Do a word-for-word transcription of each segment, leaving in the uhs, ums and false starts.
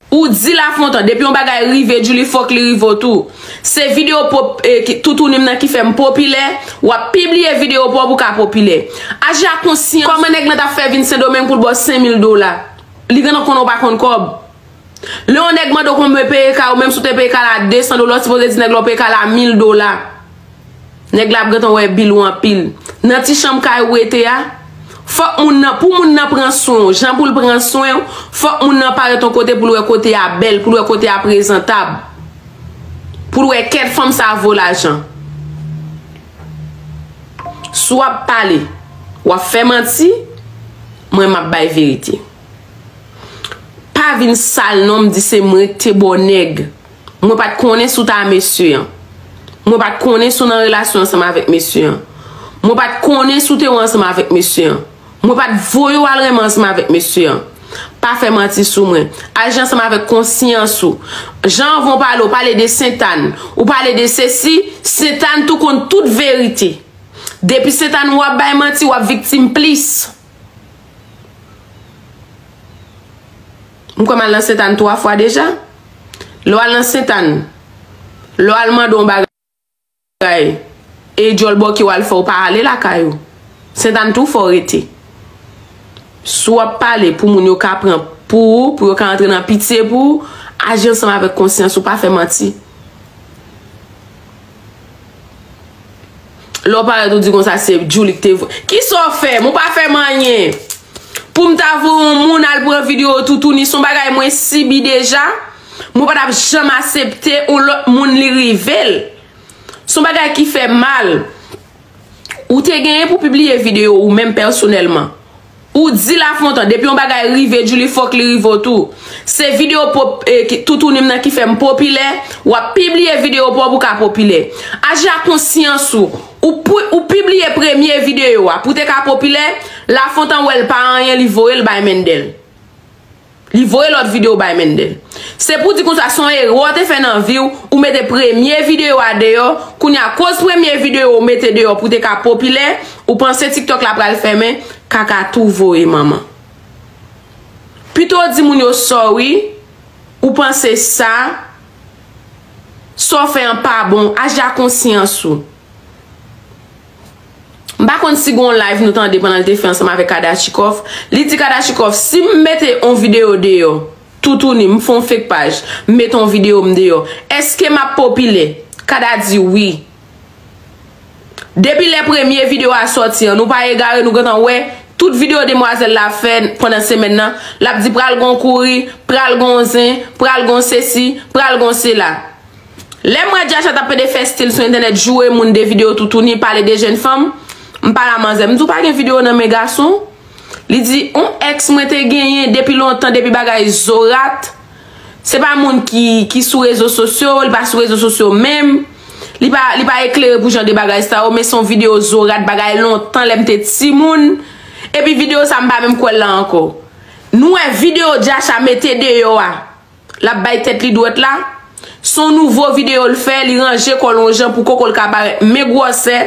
Ou di Lafontan, depi yon bagay rive Djouly, fòk li rive w tou. Se videyo pop, eh, ki, toutouni m nan ki fè m popilè, w ap pibliye videyo pa w pou w ka popilè. Aji a konsyans. Kòman nèg lan t ap fè vin Sendomeng pou l ba w senk mil dola? Li gentan konnen w pa konn kòb. Lè yon nèg mande w konbyen peye kay ou, menm si w te peye kay la de san dola, w sipoze di nèg la w peye kay la mil dola. Nèg la ap gentan wè bil ou anpil. Nan ti chanm kay ou rete a, fòk moun nan, pou moun nan pran swen w, jan pou l pran swen w, fòk moun nan parèt yon kote pou l wè kote a bèl, pou l wè kote a prezantab. Pou l wè kèt fanm sa vo lajan. Si w ap pale, w ap fè manti, mwen m ap bay verite. Pa vin sal non m, di se mwen ki te ba w nèg. Mwen pa t konnen si w t a mesye an. Mwen pa t konnen si w nan relasyon ansanm avèk mesye an. Mwen pa t konnen si w te wè ansanm avèk mesye an. Mwen pa t voye w al renmen ansanm avèk mesye an. Pa fè manti sou mwen. Aji ansanm avèk konsyans ou. Jan anvan w pale, w pale de Sentàn. Ou pale de sesi, Sentàn tou konn tout verite. Depi Sentàn ou ap bay manti, w ap viktim plis. M kwè m al nan Sentàn twa fwa deja. Lè w al nan Sentàn, lè w al mande yon bagay, e djòl bòke w al fè, w pa ale lakay ou. Sentàn tou fè w rete. Si w ap pale pou moun yo ka pran pou ou, pou yo ka antre nan pitye pou ou, aji ansanm avèk konsyans ou, pa fè manti. Lè w parèt ou di konsa se Djouly ki te vo-, kisa w fè m? Ou pa fè m anyen. Pou m ta voye yon moun al pran videyo toutouni, se yon bagay mwen sibi deja. Mwen pa t ap janm aksepte yon lòt moun li rive l. Se yon bagay ki fè mal. Ou te genyen pou pibliye videyo ou menm pèsonèlman. Ou di Lafontan, depi yon bagay rive Djouly, fòk li rive w tou. Se videyo pop, eh, ki, toutouni m nan ki fè m popilè, w ap pibliye videyo pa w pou w ka popilè. Aji a konsyans ou. Ou pi-, ou pibliye premye videyo a pou w te ka popilè, Lafontan wè l pa anyen, li voye l bay Mendel. Li voye lòt videyo bay Mendel. Se pou di konsa, se yon erè w te fè nan vi w, ou mete premye videyo a deyò, kounye a, akoz premye videyo w mete deyò pou te ka popilè, ou panse TikTok la pral fèmen, kaka tou voye manman. Pito w di moun yo sorry, ou panse sa, sa w fè an pa bon, aji a konsyans ou. M pa konn si gon live nou tande pandan l te fè ansanm avèk Kadachikòf. Li di Kadachikòf, si m mete on videyo deyò, toutouni, m fè on fake paj, m mete on videyo m deyò, èske m ap popilè? Kada di wi. Depi lè premye videyo a sòti an, nou pa egare, nou gentan wè tout videyo demwazèl la fè pandan semèn nan, l ap di pral gon kouri, pral gon zen, pral gon sesi, pral gon sela. Lè m wè Djacha t ap pede fè stil sou entènèt, joure moun de videyo toutouni, pale de jèn fanm, m pale a manzè, m di w pa gen videyo nan men gason? Li di, on èks mwen te genyen depi lontan, depi bagay zorat. Se pa moun ki, ki sou rezo sosyo, li pa sou rezo sosyo menm. Li pa, li pa eklere pou jan de bagay sa yo, men se yon videyo zorat, bagay lontan, lè m te timoun. Epi videyo sa, m pa menm kwè l la ankò. Nou wè videyo Djacha mete deyò a. L ap bay tèt li dwèt la. Se yon nouvo videyo l fè, li ranje kò l yon jan pou koko l ka parèt men gwòsè.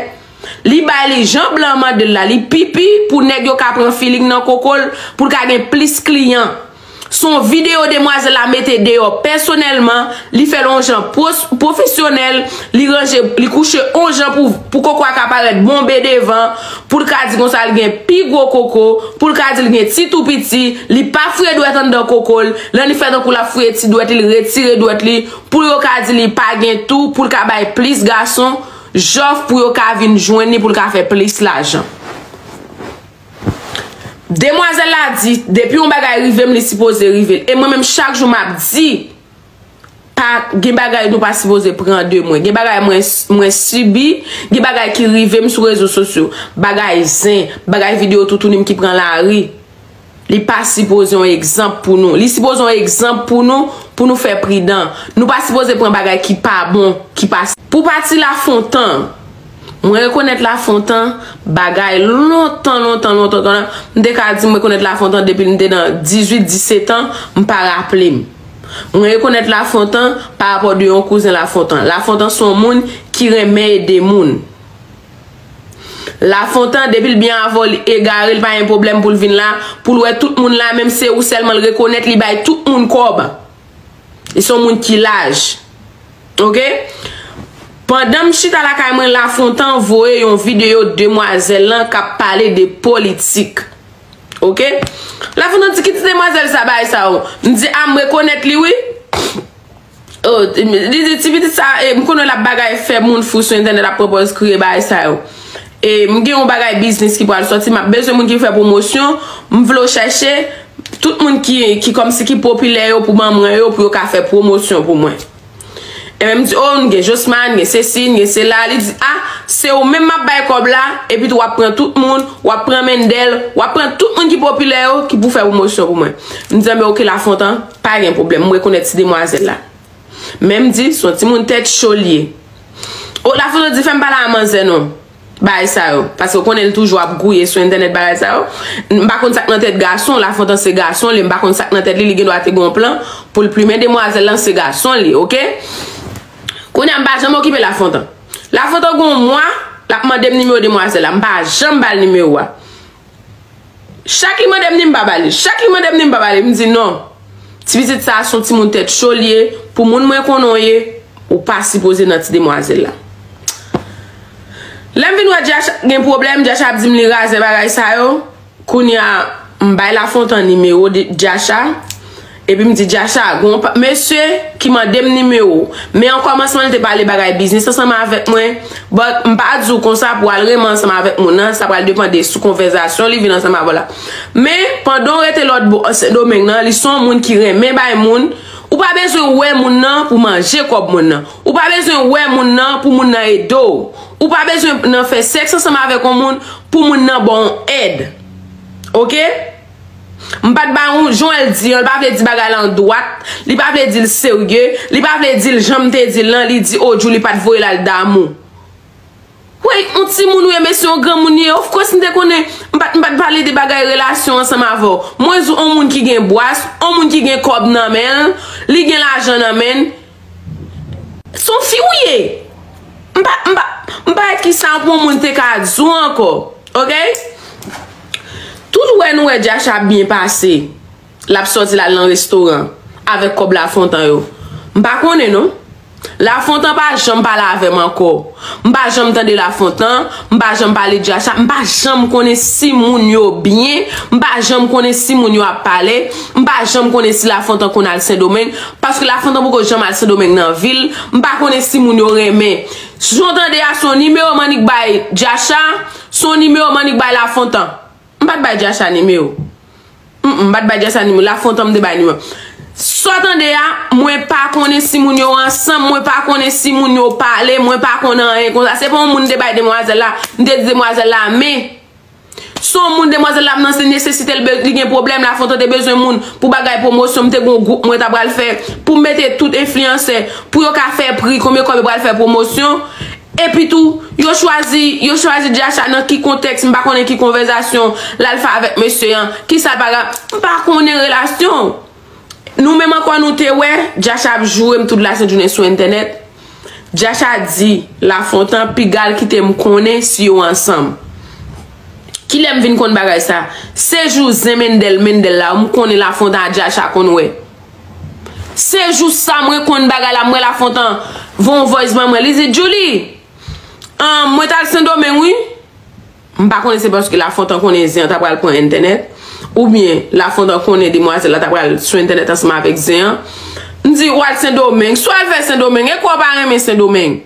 Li bay li jan blan mande l la, li pipi pou nèg yo ka pran feeling nan koko l, pou l ka gen plis kliyan. Se yon videyo demwazèl la mete deyò pèsonèlman, li fè l yon jan pwos-, pwofesyonèl, li ranje, li kouche yon jan pou, pou koko a ka parèt bonbe devan, pou l ka di konsa l gen pi gwo koko, pou l ka di l gen ti tou piti, li pa fouye dwèt anndan koko l, lè li fè tankou l ap fouye ti dwèt li, li retire dwèt li, pou yo ka di li pa gen tou, pou l ka bay plis gason jòf, pou yo ka vin jwenn li, pou l ka fè plis lajan. Demwazèl la di, depi yon bagay rive m, li sipoze rive l. E mwen menm, chak jou m ap di, pa, gen bagay nou pa sipoze pran de mwen. Gen bagay mwen, mwen sibi, gen bagay ki rive m sou rezo sosyo. Bagay zen, bagay videyo toutouni m ki pran lari. Li pa sipoze yon egzanp pou nou. Li sipoze yon egzanp pou nou, pou nou fè pridan. Nou pa sipoze pran bagay ki pa bon, ki pa. Pou pati Lafontan, mwen rekonèt Lafontan, bagay lontan, lontan, lontan, lontan. M te ka di m rekonèt Lafontan depi m te nan dizuit, disèt an, m pa raple m. Mwen rekonèt Lafontan pa rapò de yon kouzen Lafontan. Lafontan se yon moun ki renmen ede moun. Lafontan, depi l byen avè w, li egare, li pa gen pwoblèm pou l vin la, pou l wè tout moun la, menm se ou sèlman l rekonèt, li bay tout moun kòb. Li se yon moun ki laj. Oke? Pandan m chita lakay mwen, Lafontan voye yon videyo demwazèl lan k ap pale de politik. Oke? Lafontan di, "Ki ti demwazèl sa bay sa yo?" M di, "A, m rekonèt li, wi." Oh, li di, "Ti pitit sa, eh, m konnen l ap bagay fè moun fou sou entènèt, ap pran pòz kriye bagay sa yo. E m gen yon bagay biznis ki pral sòti, m ap bezwen moun ki fè pwomosyon, m vle w chèche tout moun ki, ki kòmsi ki popilè yo pou ban mwen yo, pou yo ka fè pwomosyon pou mwen." Ebyen, m di, "Oh, n gen Josman, n gen sesi, n gen sela." Li di, "A, se ou menm m ap bay kòb la, epi tou w ap pran tout moun, w ap pran Mendel, w ap pran tout moun ki popilè yo ki pou fè pwomosyon pou mwen." M di, "Anben, oke, Lafontan, pa gen pwoblèm, m rekonèt ti demwazèl la." Men m di, "Se yon timoun tèt cho l ye." O, Lafontan di, "Fè m pale a manzè non." Bagay sa yo. Paske w konnen l toujou ap gouye sou entènèt bagay sa yo. M pa konn sa k nan tèt gason, Lafontan se gason li, m pa konn sa k nan tèt li, li gendwa te gen yon plan pou l plimen demwazèl lan, se gason li, oke? Kounye a m pa janm okipe Lafontan. Lafontan gen yon mwa, l ap mande m nimewo demwazèl la, m pa janm ba l nimewo a. Chak li mande m ni m pa ba li. Chak li mande m ni m pa ba li. M di, "Non. Ti pitit sa a se yon timoun tèt cho l ye. Pou moun mwen konnen w ye, ou pa sipoze nan ti demwazèl la." Lè m vin wè Djacha gen pwoblèm, Djacha ap di m li razè bagay sa yo. Kounye a, m bay Lafontan nimewo de Djacha. Epi m di, "Djacha, gon pa- mesye ki mande m nimewo." Men an kòmansman, li te pale bagay biznis ansanm avèk mwen. But m pa di w konsa pou al renmen ansanm avèk moun nan, sa pral depande sou konvèzasyon li vin ansanm avè w la. Men, pandan w rete lòt bò, Sendomeng nan, li se yon moun ki renmen bay moun. Ou pa bezwen wè moun nan pou manje kòb moun nan. Ou pa bezwen wè moun nan pou moun nan ede w. Ou pa bezwen nan fè sèks ansanm avèk yon moun pou moun nan ba w yon èd. Oke? M pa t ba yon, jan l di an, li pa vle di bagay la an dwat, li pa vle di l serye, li pa vle di l jan m te di l lan, li di, "O, Djouly pa t voye l al damou." Wey, yon timoun ou ye, mesye, yon granmoun ye. Of course, m te konnen, m pa t, m pa t pale de bagay relasyon ansanm avè w. Mwen di w, yon moun ki gen bwas, yon moun ki gen kòb nan men l, li gen lajan nan men l. Se yon fi ou ye. M pa, m pa, m pa wè kisa pou yon moun te ka di w ankò. Oke? Tout wè nou wè Djacha ap byen pase. L ap sòti l al nan restoran avèk kòb Lafontan yo. M pa konnen non. Lafontan pa janm pale avè m ankò. M pa janm tande Lafontan, m pa janm pale Djacha, m pa janm konnen si moun yo byen, m pa janm konnen si moun yo ap pale, m pa janm konnen si Lafontan konn al Sendomeng, paske Lafontan poko janm al Sendomeng nan vi l, m pa konnen si moun yo renmen. Jan w tande a, se yon nimewo m annik bay Djacha, se yon nimewo m annik bay Lafontan. M pa t bay Djacha nimewo. Mm, m pa t bay Djacha nimewo. Lafontan m te bay nimewo. Sa w tande a, mwen pa konnen si moun yo ansanm, mwen pa konnen si moun yo pale, mwen pa konnen anyen konsa. Se pa yon moun m te bay demwazèl la, m te di demwazèl la, men se yon moun demwazèl la ap nan se nesesite, l be- li gen pwoblèm, Lafontan te bezwen moun pou bagay pwomosyon, m te gen yon gwoup mwen ta pral fè pou m mete tout enfliyansè, pou yo ka fè pri, konbyen kòb yo pral fè pwomosyon. Epi tou, yo chwazi, yo chwazi Djacha nan ki kontèks, m pa konnen ki konvèzasyon l al fè avèk mesye an, kisa l pa ka, m pa konnen relasyon. Nou menm ankò nou te wè, Djacha ap joure m tout lasent jounen sou entènèt. Djacha di Lafontan piga l kite m konnen si yo ansanm. Kilè m vin konn bagay sa? Se jou zen Mendel, Mendel la, m konnen Lafontan a Djacha konn wè. Se jou sa mwen konn bagay la, m wè Lafontan voye yon voice ban mwen. Li di, "Djouly, ahn, mwen t al Sendomeng, wi." M pa konnen se paske Lafontan konnen zen an ta pral pran entènèt, oubyen Lafontan konnen demwazèl la ta pral sou entènèt ansanm avèk zen an. M di, "W al Sendomeng, sa w al fè Sendomeng, e kwa w pa renmen Sendomeng?"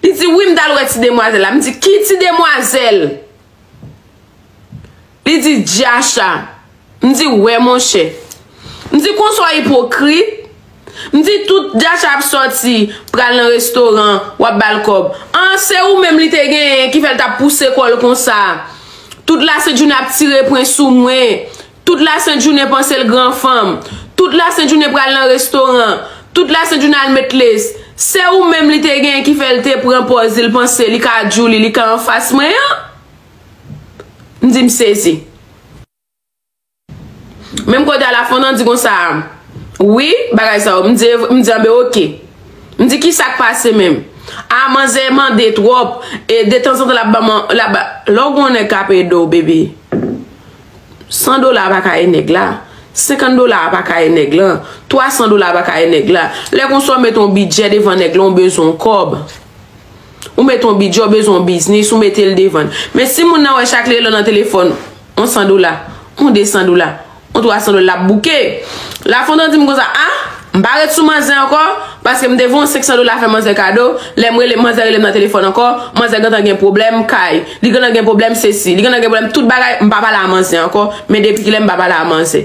Li di, "Wi, m t al wè ti demwazèl la." M di, "Ki ti demwazèl?" Li di, "Djacha." M di, "Wè, monchè." M di, "Konsa w ipokrit?" M di, "Tout Djacha ap sòti, pral nan restoran, w ap ba l kòb. An, se ou menm li te genyen ki fè l t ap pouse kò l konsa. Tout lasent jounen ap tire pwen sou mwen. Tout lasent jounen panse l gran fanm. Tout lasent jounen pral nan restoran. Tout lasent jounen al met les. Se ou menm li te genyen ki fè l te pran pòz li, l panse li ka Djouly, li ka anfas mwen an?" M di, "M sezi." Menm kote a Lafontan di konsa, "Wi, bagay sa yo." M di, m di, "Anben, oke." M di, "Kisa k pase menm?" "A, manzè mande twòp, e detanzantan l ap ban mwen, l ap ba-, lè w gen yon nèg k ap ede w, bebe. San dola pa ka ede nèg la. Senkant dola a pa ka e nèg lan. Twa san dola a pa ka e nèg la. Lè konsa w met yon bidjè devan nèg lan, w bezwen yon kòb. Ou met yon bidjè, w bezwen yon biznis, ou mete l devan l. Men si moun nan wè chak lè l nan telefòn, yon san dola, yon de san dola, yon twa san dola, l ap bouke. Lafontan di m konsa, a, m pa ret sou manzè ankò, paske m te voye yon senk san dola fè manzè kado, lè m rele, manzè rele m nan telefòn ankò, manzè gentan gen pwoblèm kay, li gentan gen pwoblèm sesi, li gentan gen pwoblèm tout bagay, m pa pale a manzè ankò, men depi kilè m pa pale a manzè.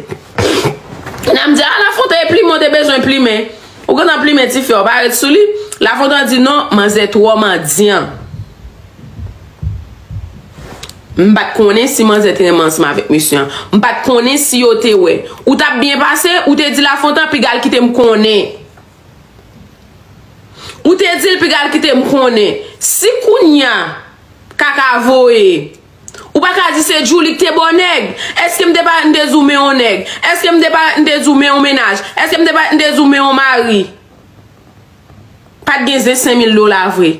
N a m di, a, Lafontan, e plimen w te bezwen plimen. Ou gentan plimen tifi a, ou pa ret sou li. Lafontan di, non, manzè twò mandyan. M pa t konnen si manzè te renmen ansanm avèk mesye an. M pa t konnen si yo te wè. Ou t ap byen pase, ou te di Lafontan, piga l kite m konnen. Ou te di l, piga l kite m konnen. Si kounye a, kaka voye, ou pa ka di se Djouly ki te ba w nèg. Èske m te pa, m te di w men yon nèg? Èske m te pa, m te di w men yon mennaj? Èske m te pa, m te di w men yon mari? Pa t gen zen senk mil dola vre.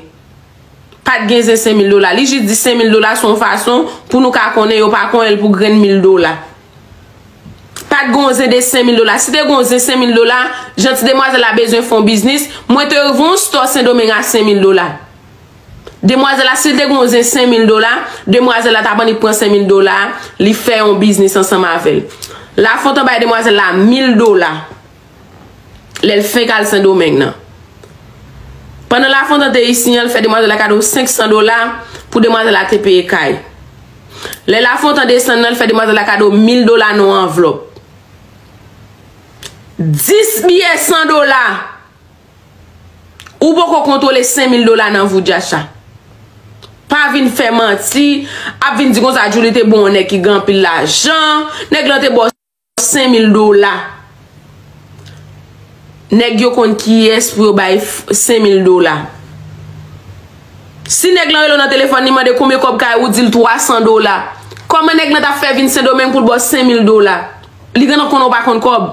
Pa t gen zen senk mil dola. Li jis di senk mil dola se yon fason pou nou ka konnen yo pa konnen l pou grenn mil dola. Pa t gen yon zen de senk mil dola. Si te gen yon zen senk mil dola, jan ti demwazèl la bezwen fè yon biznis, mwen te ouvri yon stò Sendomeng a senk mil dola. Demwazèl la, si l te gen yon zen senk mil dola, demwazèl la t ap annik pran senk mil dola, li fè yon biznis ansanm avè l. Lafontan bay demwazèl la mil dola. Lè l fenk al Sendomeng nan. Pandan Lafontan te isi an, l fè demwazèl la kado senk san dola pou demwazèl la te peye kay. Lè Lafontan desann nan, l fè demwazèl la kado mil dola nan yon anvlòp. Dis biyè san dola. Ou poko kontwole senk mil dola nan voudjach la. Pa vin fè manti, ap vin di konsa Djouly te bon yon nèg ki gen anpil lajan, nèg lan te ba w senk mil dola. Nèg yo konn kiyès pou yo bay f-, senk mil dola. Si nèg lan rele w nan telefòn, li mande konbyen kòb kay ou, di l twa san dola. Kòman nèg lan t ap fè vin Sendomeng pou l ba w senk mil dola? Li gentan konnen w pa konn kòb.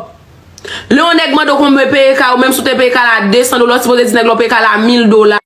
Lè yon nèg mande w konbyen peye kay ou, menm si w te peye kay la de san dola, w sipoze di nèg la w peye kay la mil dola.